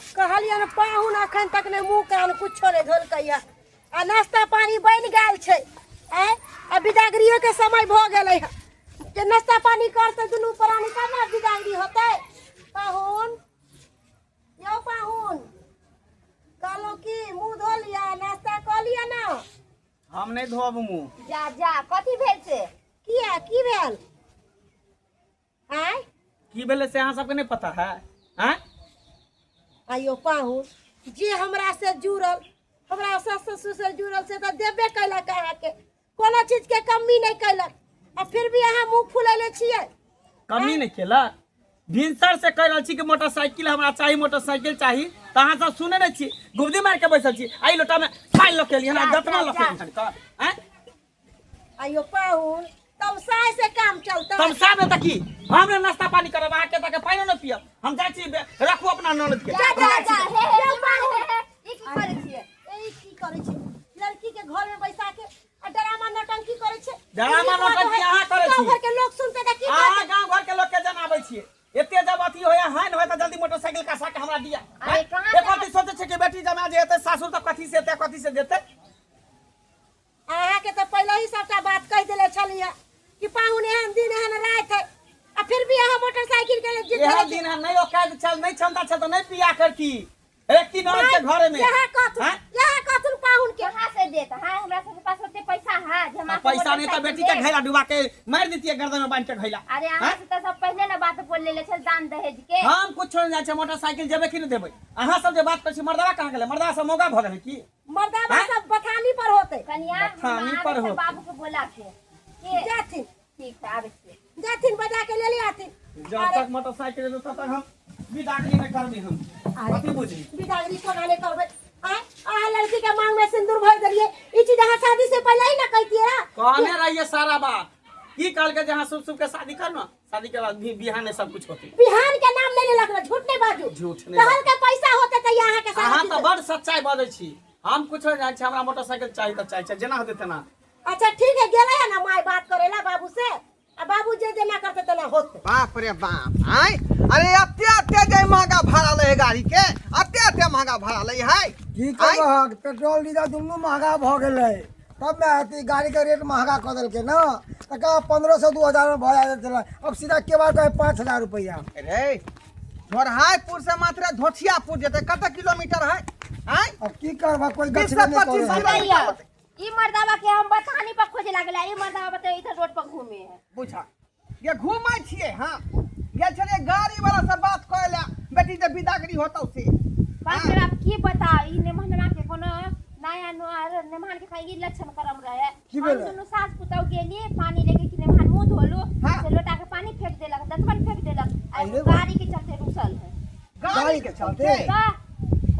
कहलियनि पाहुन अखन तक नहि मुँह कान कुछो नहि धोलकैया आ नाश्ता पानी बनि गेल छै आँय आ बिदागरियोके समय भऽ गेलै हँ जे नाश्ता पानी करतै दुनू प्राणी तब ने बिदागरी होतै। पाहुन यौ पाहुन, कहलहुँ कि मुँह धो लिअ, नाश्ता कऽ लिअ ने। हम नहि धोअब मुँह। जा जा, कथी भेल से? किया, की भेल? आँय, की भेलै से अहाँ सबके नहि पता है? आँय आइयो पाहुन, जे हमरा से जुड़ल, हमरा सास ससुर से जुड़ल, से तऽ देबे कयलक, अहाँके कोनो चीजके कमी नहि कयलक, आ फिर भी अहाँ मुँह फुलैले छियै। कमी नहि केलक? भिनसर से कहि रहल छी कि मोटरसाइकिल हमरा चाही, मोटरसाइकिल चाही, तऽ अहाँ सब सुनै नहि छी, गुबदी मारि के बैसल छी। एहि लोटामे पानि लऽ के एलियै हन आ दतमा लऽ के एलियै हन तऽ आँय? आइयो पाहुन, तमसाय से काम चलता? तमसाबे तऽ की, हम ने नाश्ता पानी करब, अहाँके तऽ पानिओ नहि पियब। हम जाइ छी, रखू अपना ननद के। जा जा जा, हे हे यौ पाहुन, हे हे, ई की करै छियै? ए, ई की करै छै? लड़की के घर में बैसा के आ ड्रामा नौटंकी करै छै। ड्रामा ई बात नौटंकी है। अहाँ करै छी। गाँव घर के लोग सुनते तऽ की अहाँ कहतै? गाँव घर के लोग के जनाबै छियै। एते जब अथी होया हानि होय तऽ जल्दी मोटरसाइकिल कसा के हमरा दिया। अरे कहाँ से एक अथी सोचै छै कि बेटी जमा जे एतै सासुर तऽ कथी से एतै, कथी से जेतै। अहाँके तऽ पहिले ही सबटा बात कहि देले छलियै कि पाहुन एहन दिन एहन राति है, आ फिर भी अहाँ मोटरसाइकिल के लेल जिद एहन करै छी। दिन है नहि औकात छल, नहि क्षमता छल तऽ नहि पिया करती एक तीन औरत के घरे में। यह कहथुन, हैं? यह कहथुन पाहुन के। कहाँ से देत? हाँ, हमरा सबके पास ओते पैसा है जे हमरा आ पैसा नहीं तो बेटी के घैला डुबा के मार देती, गर्दन में बांध के घैला। अरे अहाँ हैं? से तऽ सब पहिले ने बात बोल लेले छल दान दहेज के। हम कुछ नहीं जाइ छै, मोटरसाइकिल जेबै कि नहि देबै? अहाँ सब जे बात करै छी, मर्दवा कहाँ गेलै? मर्दवा सब मौगा भऽ गेलै की? मर्दावा हैं? सब बथानी पर होते। कनिया, हम बथानी आबै पर छै होतै। बाबू के बोला के के जाथिन। ठीक है, आबै छियै। जाथिन, बजा के ले ले आथिन। जब तक मोटरसाइकिल एतौ तब तक हम बिदागरी नहि करबी हम। अरे। कथी बुझली? बिदागरी कोना नहि करबै? आँय, अहाँ लड़की के मांग में सिंदूर भर देलियै, ई चीज अहाँ शादी से पहले ही ना कहतियै ना। कहने रहिए सारा बात। की कहलकै जे अहाँ शुभ शुभ के शादी कर ना, शादी के बाद भी बिहान में सब कुछ होते। बिहान के नाम नहीं लेलक ना, झूठ नहीं बाजू। झूठ नहि कहल के पैसा होते तऽ अहाँ के सारा अहाँ चीज तऽ बड़ सच्चाई बजै छी। हम कुछ नहि जानै छी, हमरा मोटरसाइकिल चाही तऽ चाही छै, जेना होतै तेना। अच्छा ठीक है, गेलै है ना माय बात करेला बाबू से, आ बाबू जे जेना करते तेना होते। बाप रे बाप, आय अरे एते एते जे महंगा भाड़ा लै है गाड़ी के, एते एते महंगा भाड़ा लै है। की आँय? करबहक, पेट्रोल डीजल दुनू महंगा भऽ गेलै, तब ने अथी गाड़ी के रेट महंगा कऽ देलकै ने। तऽ कहाँ 1500 2000 में भऽ जाइत छलै, अब सीधा के बार कहै 5000 रुपैआ। रे झोरहाइपुर से मात्र धोथियापुर जेतै कते किलोमीटर है? आँय? अब की करबह, कोई बीस गछबे से नहि 25 करै है। किलोमीटर बताइए होतै। ई मर्दावा के हम बथानी पर खोजे लागला, ई मर्दावा बताइए इधर रोड पर घूमे है। बुझा ये घूमै छियै। हाँ, गेल छलियै गाड़ी वाला से बात करे ला, बेटी जे बिदागरी होतौ से। बाप रे बाप, की बताओ, ई नेमहनमा के कोनो नया नोहर नेमहान के खाली ई लक्षण करम रहे। की हम भेलै? दुनू सास पुतहु गेली पानी लेके कि नेमहान मुंह धोलू, हाँ। से लोटा के पानी फेंक देलक, दतमन फेंक देलक, आ अरे एगो वाह। गाड़ी के चलते रुसल है। गाड़ी के चलते? का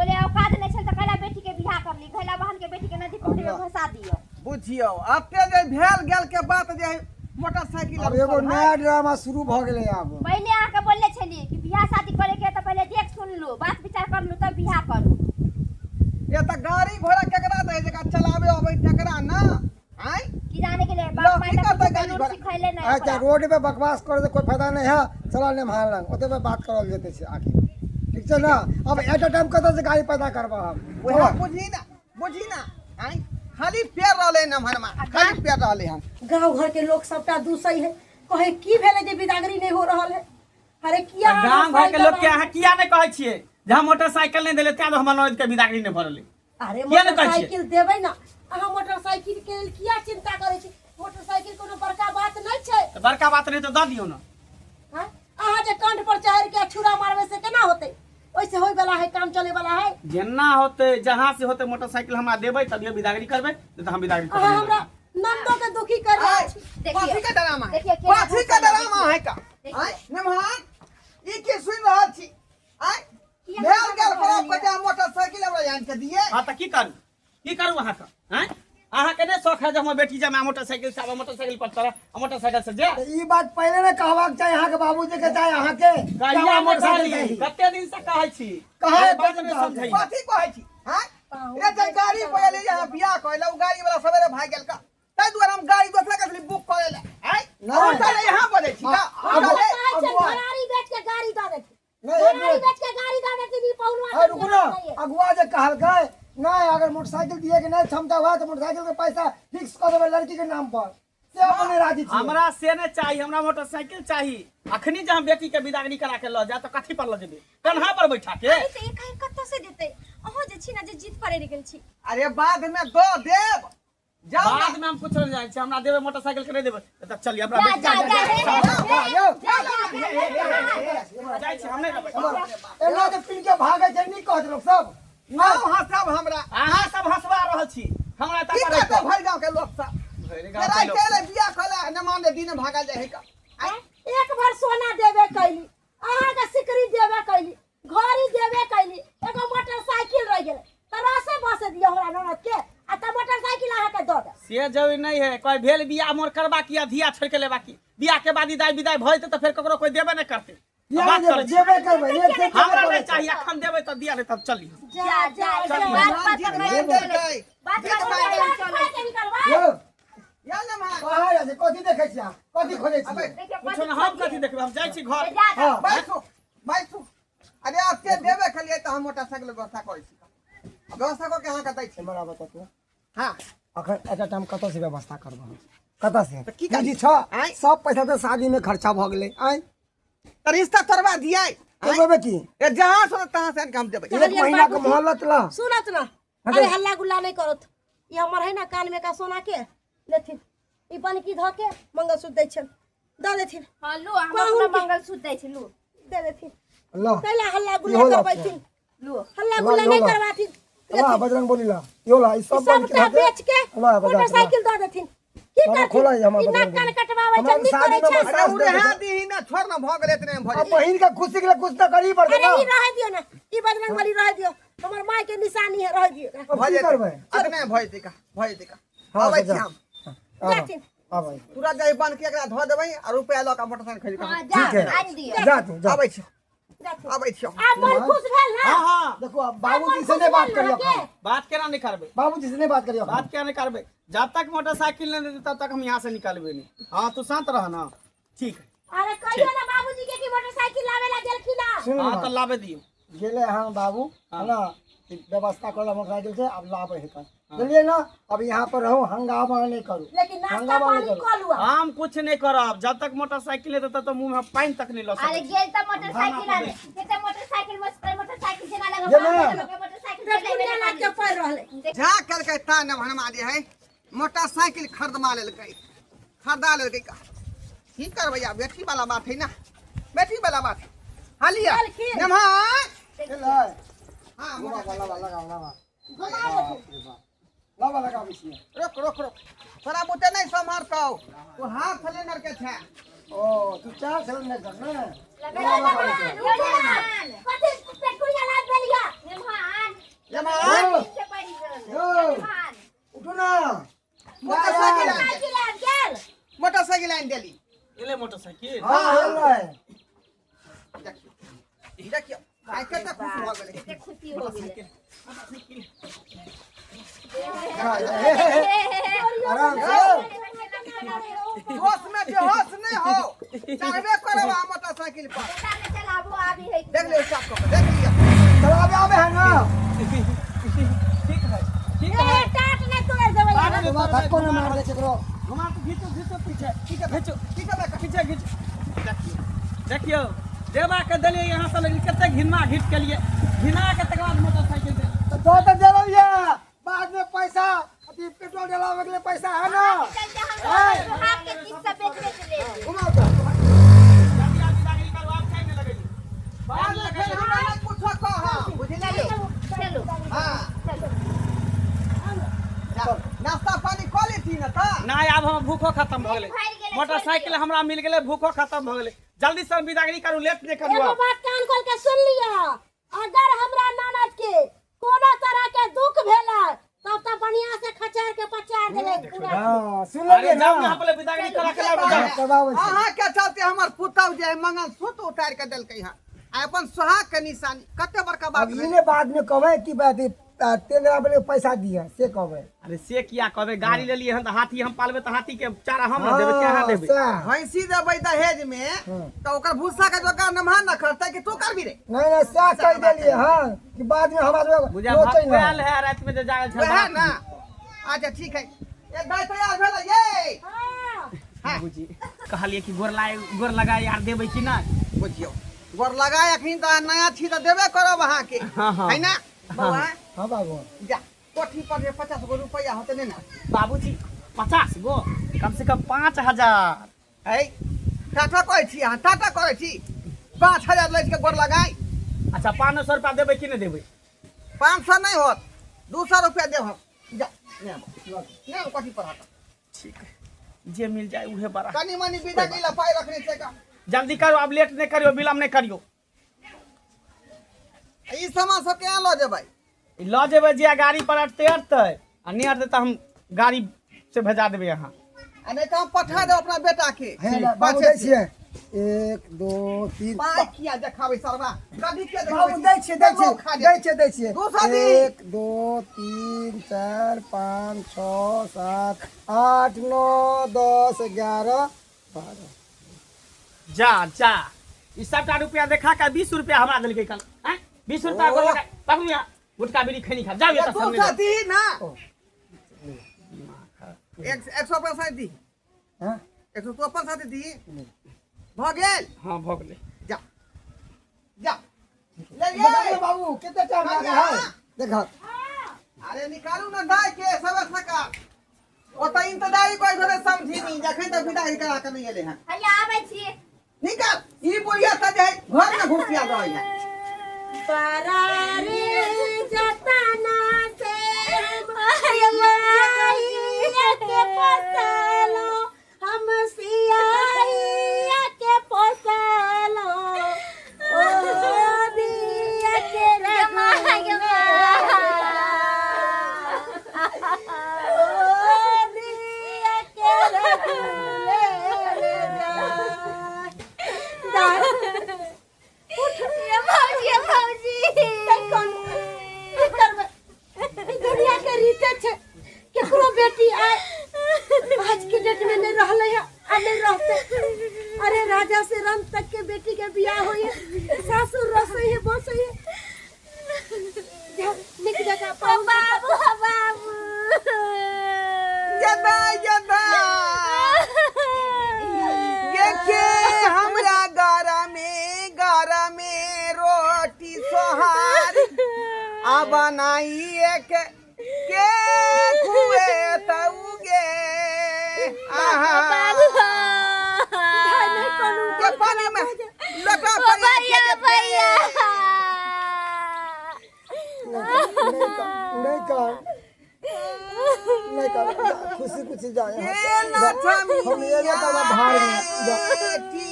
बोले औकात नहीं छल त कैला बेटी के बियाह करली, कैला बहन के बेटी के नदी पोखरि में भसा दियो। बुझियौ एते जे भेल गेल के बात जे मोटरसाइकिल अब एगो नया ड्रामा शुरू भऽ गेलै आब। पहिले अहाँ के बोलले छली कि बियाह शादी करे के त पहिले देख सुन लू, बात विचार कर लू तब बियाह करू। ये त गाड़ी घोड़ा केकरा दै, जेकरा चलावे अबै तकरा ना? आँय, की जाने के लिए लो, बाप माय की तक करतै कुछो गाड़ी लूर घोड़ा? सिखैले नहीं अच्छा ओकरा। रोड पे बकवास करे से कोई फायदा नहीं है, चला नहीं भाड़ लंग ओते पे बात करल जेते छै आखिर। ठीक छै ना? अब एट अ टाइम कतऽ से गाड़ी पैदा करबा हम? वएह बुझी ना, बुझी ना। आँय, खाली पेड़ रहलै नमहरमा, खाली पेड़ रहलै हन। गांव घर के लोग सबटा दूसै है, कहे की भेलै जे बिदागरी नहीं हो रहल है? अरे किया अहाँ गांव घर के सही लोग के दबाव- अहाँ किया नहि कहै छियै जे हम मोटरसाइकिल नहि देले तें हमर ननद के बिदागरी नहि भरलै? अरे किया नहि कहै छियै? मोटरसाइकिल देबै ना, अहाँ मोटरसाइकिल के लेल किया चिंता करै छी? मोटरसाइकिल कोनो बड़का बात नहि छै। तऽ बड़का बात नहि तऽ दऽ दियौ ने। हाँ? अहाँ जे कंठ पर चढ़ि के छुरा मारबै से केना होतै? ओहिसे होय वाला है? काम चले वाला है? जेना होतै, जहाँ से होतै, मोटरसाइकिल हमरा देबै तभिए बिदागरी करबै, नहि तऽ हम बिदागरी अहाँ करबै हमरा नंदो के दुखी कर रहल छी। देखियौ, कथी के ड्रामा है? देखियौ, केना कथी के घुसल है, ड्रामा है का? देखियौ। आँय नमहर, ई की सुनि रहल छी? आँय, किया भेल घुसल गेल रहल बराबर यऽ? के मोटरसाइकिल हमरा आनि के दिए। हाँ तऽ की करू, की करू अहाँके? आँय, अहाँके नहि शौक है जे हमर बेटी जमा मोटरसाइकिल से आबे, मोटरसाइकिल पर चढ़े आ मोटरसाइकिल से जे? तऽ ई बात पहिले ने कहबाक चाही अहाँके बाबूजी के, चाहे अहाँके। कहिया मोटरसाइकिल मोटरसाइकिल चाही? कते दिन से कहै छी। कहाँ अरे एते बात दिन नहि कहै? समझैया। कथी कहै छी? आँय, रे जे गाड़ी पर एलै अहाँ बियाह करै ला, ओ गाड़ी वाला सवेरे भागि गेल का, ताहि दुआरे हम गाड़ी दोसरा के छली बुक करै ला। आँय, नहि। उल्टा ले यहाँ बजै छी का? आब- उल्टा ले। कहै छै अगुआ। घरारी बेच के गाड़ी दऽ देथिन। नहि, एक घरारी मिनट। बेच के गाड़ी दऽ देथिन ई पहुनवा। अरे अगुआ जे कहलकै नहीं, अगर मोटरसाइकिल दिए के नहीं क्षमता हुआ तो मोटरसाइकिल के पैसा फिक्स कर देबै लड़की के नाम पर, से अपने राजी छी। हमरा से नहि चाही, हमरा मोटरसाइकिल चाही। अखनी जे हम बेटी के विदागरी करा के लऽ जाय तऽ कथी पर लऽ जेबै? कन्हा पर बैठा के? अरे तऽ एकाएक कतऽ से देतै? अहाँ जे छी ने जे जिद पड़ि गेल छी। अरे बाद में दऽ देब, जाउ ना। बाद में हम कुछ नहीं जानै छी, हमरा देबै मोटरसाइकिल के नहि देबै तऽ चलिए हमरा जा बेटी जा जा हे, हे, जा, यौ। जा जा जा जाइ छी, हम नहि रहबै। एना जे पीन के भागै छै, नीक कहत लोक सब? आउ हँसब हमरा। अहाँ सब हंसवा रहल छी हमरा। की तऽ कहतै भरि गाँव के लोक सब? भरि गाँव के राति लोक। एलै बियाह कऽ ले, न मान दिन भागल जाइ है का। आँय, एक भर सोना देबे कैली, अहाँके सिकरी देबे कैली, घड़ी देबे कैली, एगो मोटरसाइकिल रहि गेलै तऽ रसे बसे दियौ हमरा ननद के, आ तऽ मोटरसाइकिल अहाँके दऽ देब। से जरूरी नहीं है। कोई भेल बियाह मोर करबा की आ धिया छोड़ के लेबा की? बियाह के बाद विदाई विदाई भऽ जेतै तऽ फेर ककरो कोई देबे नहीं करतै। दिया बात देबै, करै छी। जेबे करबै, एक से जेबे हमरा करै नहीं छै। चाहिए, अखन देबै तऽ दिया, नहीं तब चली। जा जा चल, बात बात जिद पर मारि नहीं चलै। देलकै। बात जिद पर मारि नहीं देलकै। चलै। के निकलबै। यौ, या ने मार। कहाँ जाइ छै? कथी देखै छियै अहाँ? कथी खोजै छियै? देखियौ, कुछो ना, हम कथी देखबै? हम जाइ छी घर। जा जा। हँ। बैसू बैसू। अरे आब के देबे खेलियै तऽ हम मोटरसाइकिल व्यवस्था करै छी, व्यवस्था कऽ के अहाँके दै छी। हमरा बता तू। हाँ। अखन एटा टाइम कतऽ से व्यवस्था करबह हम? कतऽ से? तऽ की पूँजी करी? छ? आँय? सब पैसा तऽ शादी में खर्चा भऽ गेलै। आँय? तऽ रिश्ता तोड़वा दियै? तोड़बेबै की? ए जहाँ से तहाँ से आनि कऽ हम देबै। एक कहलियै महीना के बाबूजी। मोहलत ला। सुनत ना। अरे हल्ला गुल्ला नहीं करत। ई हमर है ना कान में का सोना के लेथिन, ई बनकी धऽ के मंगलसूत्र दै छनि, दऽ देथिन। हाँ लू, हम पाहुन अपना के- मंगलसूत्र दै छी, लू। दे देथिन। ला। कैला हल्ला गुल्ला इहो ला। करबैथिन? लू। हल्ला ला, गुल्ला इहो नहीं ला। करवाथिन। ला लेथिन। बजरंग बोली ला, यो ला, ई सब बन के सबटा धऽ के- बेच के ला, बजा, मोटरसाइकिल दऽ देथिन। की बाबा, खोला ई हमर करथिन? ई नाक बजरंग कान बली। कटवाबै हमरा छै, नीक शादी करै में छै। बस- अरे ओ रहा दीही ना, छोड़ ना, भऽ गेलै एतने भऽ अब जेतै। बहिन के खुशी के लिए कुछ तो करी पड़तै अरे ना। ई रहै दियौ ना, ई बजरंग बली रहै दियौ, हमर माय के निशानी है, रहै दियौ। अब भऽ की जेतै। करबै? एतने भऽ जेतै का, भऽ जेतै का। हाँ, अबै छी जा। हम। आब, जाथिन। आब। तुरंत जाइ बन के एकरा धऽ देबै आ रुपया लऽ कऽ मोटरसाइकिल खरीद कऽ। हाँ जा। ठीक है। आनि दियौ। जा तू जा। अबै छी। जाथिन। अबै छी। आब मन खुश भेल ना? हाँ हाँ। देखो, अब बाबूजी से नहीं बात करियो अहाँके? अखन। बात केना नहीं करबै? बाबूजी से नहीं बात करियो अखन। बात क्या नहीं करबै? जब तक मोटरसाइकिल नहीं देतै तब तक हम यहाँ से निकलबै नहीं। हाँ, तू शांत रह ना, ठीक है? अरे कहियो ना बाबूजी के कि मोटरसाइकिल लावे ला गेलखिन ना। सुनू हाँ ना, तऽ लाबे दियौ। गेले हाँ बाबू है ना, ई व्यवस्था कर मोटरसाइकिल से, अब लाबे है कल, बुझलिए ना? अब यहाँ पर रहो, हंगामा नहीं करू। लेकिन नाश्ता हंगामा नहीं पानी करू। कऽ लू आब। हम कुछ नहीं करब, जब तक मोटरसाइकिल नहीं देतै तऽ मुंह में पानि तक नहीं लऽ अरे सकै छी। गेल तऽ मोटरसाइकिल आने, जते मोटरसाइकिल मस्त मोटरसाइकिल जेना जे लगा ना। मोटरसाइकिल पेटकुनिया लाग के पड़ि रहलै। जा केलकै ता ने भनमा जे है मोटरसाइकिल खरीदमा लेलकै, खरीदा लेलकै का। की करबै आब, बेटी वाला बात है ना, बेटी वाला बात है। हाँ लिया। गेलखिन। नेम्हर। एलै। हाँ। लगा लगा लगा लगा। घुमा देथिन। लगा लगाबै छियै। रोक रोक रोक, तोरा बुते नहीं सम्हारतौ, ओ हाथ सिलेंडर के छै। ओ तू चार सिलेंडर कर ने। कथी पेटकुनिया लाग भेलिया? मेहमान। नेम्हर। से पड़ी गेल। यौ। मेहमान। उठू ना। मोटरसाइकिल आनि दे। मोटरसाइकिल आबि गेल। मोटरसाइकिल आनि देली। एलै मोटरसाइकिल। हाँ एलै। देखियौ देखियौ, आइ कते खुश भऽ गेलै। कते खुशी हो गेलै। आराम से। होश में बेहोश नहीं हो, चढ़बे करब आ मोटरसाइकिल पर। चलाबो आबी है। देख लियौ साफ कऽ के देख लियौ। चलाबे आबे है ना? ठीक है, ठीक ए है। टाट नहि तोड़ि देबै अहाँ। घुमा, धक्को न मार दे केकरो। घुमा के घीचो, घीचो पीछे। ठीक है। घीचो। ठीक है बेटा। पीछे घीचो। देखियौ देखियौ, देवा के देलियै यहाँ से, लेकिन कते घिनमा घीच के लिए घिना के तकर बाद मोटरसाइकिल दे। तो दो तो देलौ ये, बाद में पैसा अथी पेट्रोल डलावे के लिए पैसा है ना? चलते हम सुहाग के चीज सब बेच बेच ले। घुमाओ तो। जल्दी आ, विदागरी करू आब, टाइम नहीं लगेली। बाद में फेर हमरा नहि कुछो कहब, बुझलियै? चलू। हाँ। चलू। जा, नाश्ता पानी कऽ लेती ने तऽ। नहीं, आब हम भूखो खत्म भऽ गेलै। भरि गेलै। मोटरसाइकिल हमरा मिल गेलै, भूखो खत्म भऽ गेलै। जल्दी से विदागरी करू, लेट नहीं करू एगो आब। बात कान खोल के सुन लिअ, अगर हमरा ननद के कोनो तरह के दुख भेलै तब तऽ बढ़िया से खचार के पचार देबै पूरा। हाँ, सुन अरे लेलिए ना? जाउ यहाँ पर विदागरी करा के लाबू, जाउ। करबाबै छी। अहाँ के चलते हमर पुतहु जे है मंगलसूत्र उतारि के देलकै हँ, आ अपन सुहाग के निशानी, कते बड़का बात अब भेलै। इने बाद में कहबै कि अथी टेंगरा बने पैसा दिअ से कहबै। अरे से किया कहबै, गाड़ी लेलियै हन तऽ हाथी हम पालबै तऽ हाथी के चारा हम न देबै, के अहाँ देबै? सएह। भैंसी देबै दहेज में तऽ ओकर भूसा के जोगाड़ नमहा न करतै कि तू करबी रे? नहीं नहीं, सएह कहि देलियै हन कि बाद में हमरा सबके बुझा नोचै भकुआयल नहि। है राति में जे जागल छल वएह बाप ना। अच्छा ठीक है, एक दाई तैयार भेल ये। हाँ। बाबूजी कहलियै कि गोर लाग, गोर लगाय यार देबै कि नहि? बुझियौ गोर लगाय अखन तऽ नया छी तऽ देबे करब अहाँके। हाँ, हाँ। है ना बौआ? हाँ बाबू। जा कोठी पर जे 50 गो रुपया होते ने ना। बाबूजी 50 गो कम से कम 5000। है टाटा कहै छी अहाँ, टाटा करै छी। 5000 लै के गोर लगाय। अच्छा 500 रुपया देबै कि नहि देबै? 500 नहीं होत, 200 रुपया देब हम। जा ने आबो, ने आबो कोठी पर हट। ठीक है, जे मिल जाए उहे बड़ा। कनी मनी विदा के ला पाई रखने छै का। जल्दी करो, अब लेट नहीं करियो, विलम्ब नहीं करियो। ई सामान सब केना लऽ जेबै? लऽ जेबै जे गाड़ी पर अटते अटते आ नहि अटते तऽ हम गाड़ी से भेजा देबै अहाँ। आ नहीं तऽ हम पठा देब अपना बेटा के। हे ले, बाबू दै छियै 1 2 3। पाई किया देखाबै सरवा, कभी किया देखाबै? बाबू दै छियै, दै छियै, खा दै छियै, दै छियै। 200 दी। 1 2 3 4 5 6 7 8 9 10 11 12। जा जा, ई सबटा रुपया देखा के 20 रुपया हमरा देलकै कल। आँय 20 रुपया गोर लगा पकड़ू यहाँ, गुटखा बीड़ी खैनी खा जाउ एतऽ दू सामने सौ जाउ। दी ना। एक सौ अपन साथ दी। हाँ? 100 तू अपन साथ दी। भऽ गेल? हाँ भऽ गेलै। जा जा ले बाबू ये। बाबू कते टाइम लागे है देख। अरे निकालू ना दाई के सब सका ओतऽ इंतजारी कोई घरे समझी जखन तक विदाई करा के नहीं एले हन। हैया आबै छी। निकाल ई बुढ़िया तऽ जे है घर में घुसिया रहै है। परारे जतना से सियाइया के पोसलो, हम सियाइया के पोसलो, ओ दिया के रघुले, ओ दिया के रघुले रे जा। ये भौजी, ये भौजी। की करबै, ई दुनिया के रीते छै। केकरो बेटी आय आज के डेट में नहीं रहले है आ नहीं रहते। अरे राजा से रंग तक के बेटी के बियाह होई है, सासुर रसोई है बसई है। जा, निक जगह ओ पाऊ। बाबू, ओ बाबू। जदा जदा ये के हमरा गरा में रोटी सोहार आ बनाइए के के खुए तउगे। आहा बाबू। नहीं करू। के पानी में लोटा ओ पानी में भैया, के भैया। नहीं कर, नहीं कर, नहीं कर, खुशी खुशी जा यहाँ से। ये जा, हम ये लक्ष्मी लोटा भाड़ में जा। बेटी।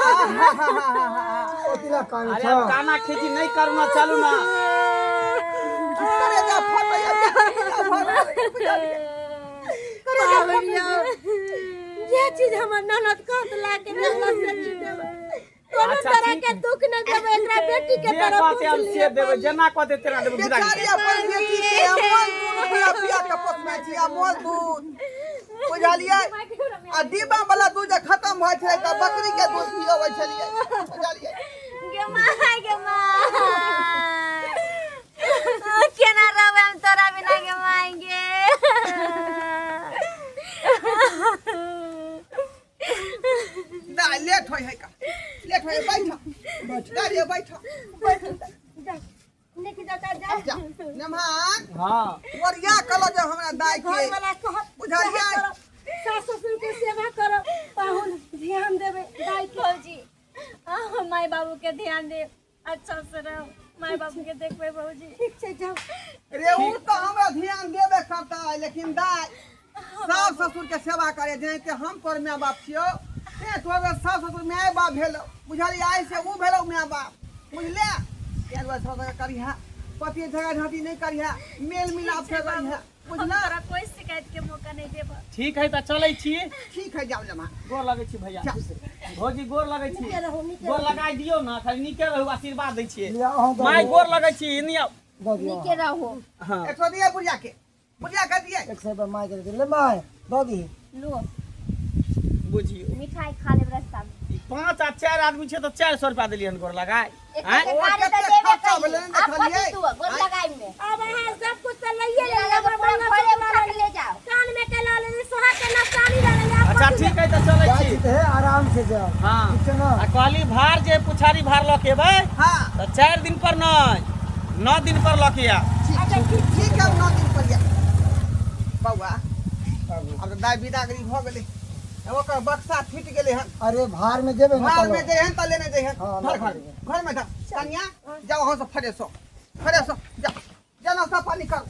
आहा। ओतिला कान अरे छ। अब काना खींची नहीं करू ना, चलू ना। करे जा फटैया, बुझलियै। बाबरिया, जे चीज हमर ननद कहत ला के देलक से चीज देबै, कोनो अच्छा, तरह ठीक के है। दुख नहि देबै एकरा बेटी के जे तरह। कहते हम पूछ से लिअ। देबै, जेना कहते तेना देबै। विदा बेचारी अपन बेटी के अमोल दूध पिया पिया के पोसने छी, अमोल दूध बुझलियै। आ डिब्बा वाला दूध जे खत्म भऽ छलै तऽ बकरी के दूध पियबै छलियै, बुझलियै। गे माँ, गे माँ, केना रहबै हम तोरा बिना गे माँ गे? ना लेट होइ है का, लेट होइ है, बैठ बैठ रे, बैठ बैठ। जा, निक जगह जा। जा नमहान। हाँ। ओरिया कलो जे हमरा दाई के घर वाला कहत बुझलियै? सएह करब। सास ससुर के सेवा करब, पाहुन ध्यान देबै दाई के। भौजी अहाँ माय बाबू के ध्यान दे, अच्छा से रहो, माय बाबू के देखबै भौजी। ठीक छै, जाउ। रे उ तऽ हमरा ध्यान देबे करतै, लेकिन दाई सास ससुर के सेवा करे जेनाहिते हम तोर माय बाप छियौ, ते तोर सास ससुर माय बाप भेलौ, बुझलियै? आइ से उ भेलौ माय बाप, बुझले? ताहि दुआरे सब जगह करिहे, पति झगड़ा झाँटी नहि करिहे, मेल मिलाप से रहिहे, हम बुझले? तोरा कोई शिकायत के मौका नहीं देब। ठीक है तऽ चलै छी। ठीक है, जाउ जमा। गोर लगै छी भैया। जा। भौजी गोर लगै छी। नीके रहू, नीके गोर रहू। लगाइ दियौ ने, खाली नीके रहू, आशीर्वाद दै छियै। लिअ, अहूँ दऽ माय दियौ। गोर लगै छी, एनी आउ। दऽ दियौ। नीके रहो। हाँ। 100 दिए बुढ़िया के, बुढ़िया के दिए। 100 रुपया माय के दे दे। ले माय दऽ दी। लो। बुझियो। मिठाई खा लेब रास्ता में। ई 5 आ 4 आदमी छै तऽ 400 रुपया देलियै हन गोर लगाय। एक आँय? के गाड़ी तऽ कते देबे खर्चा कइली। भेलै ने आब कथी देखलियै? तू गोर लगाइ में। अब अहाँ सब कुछ तऽ लइए ले लेलियै, लो, हमर पूरा मंगलसूत्र घरे उठा लऽ के ले जाओ। कान में के लऽ लेली, सोहाग के नशानी लऽ लेली, आब अच्छा कथी ठीक है तऽ चलै जाइ छी। छी तऽ हे आराम से जाउ। हाँ। ठीक छै ने? आ कहली भार जे पुछारी भार लऽ के एबै हाँ। तऽ 4 दिन पर नहि, 9 दिन पर लऽ के आयब। अच्छा ठीक। ठीक है, 9 दिन पर या। बौआ आब तऽ दाइ बिदागरी भऽ गेलै, ओकर बक्सा फूटि गेलै हन। अरे भार में जेबै ने। भार में जइहन तऽ लेने जइहन। हाँ, घर घर घर में जा कनिया, जाओ अहाँ सब फ्रेश हो, फ्रेश हो, जा जा नाश्ता पानी करू।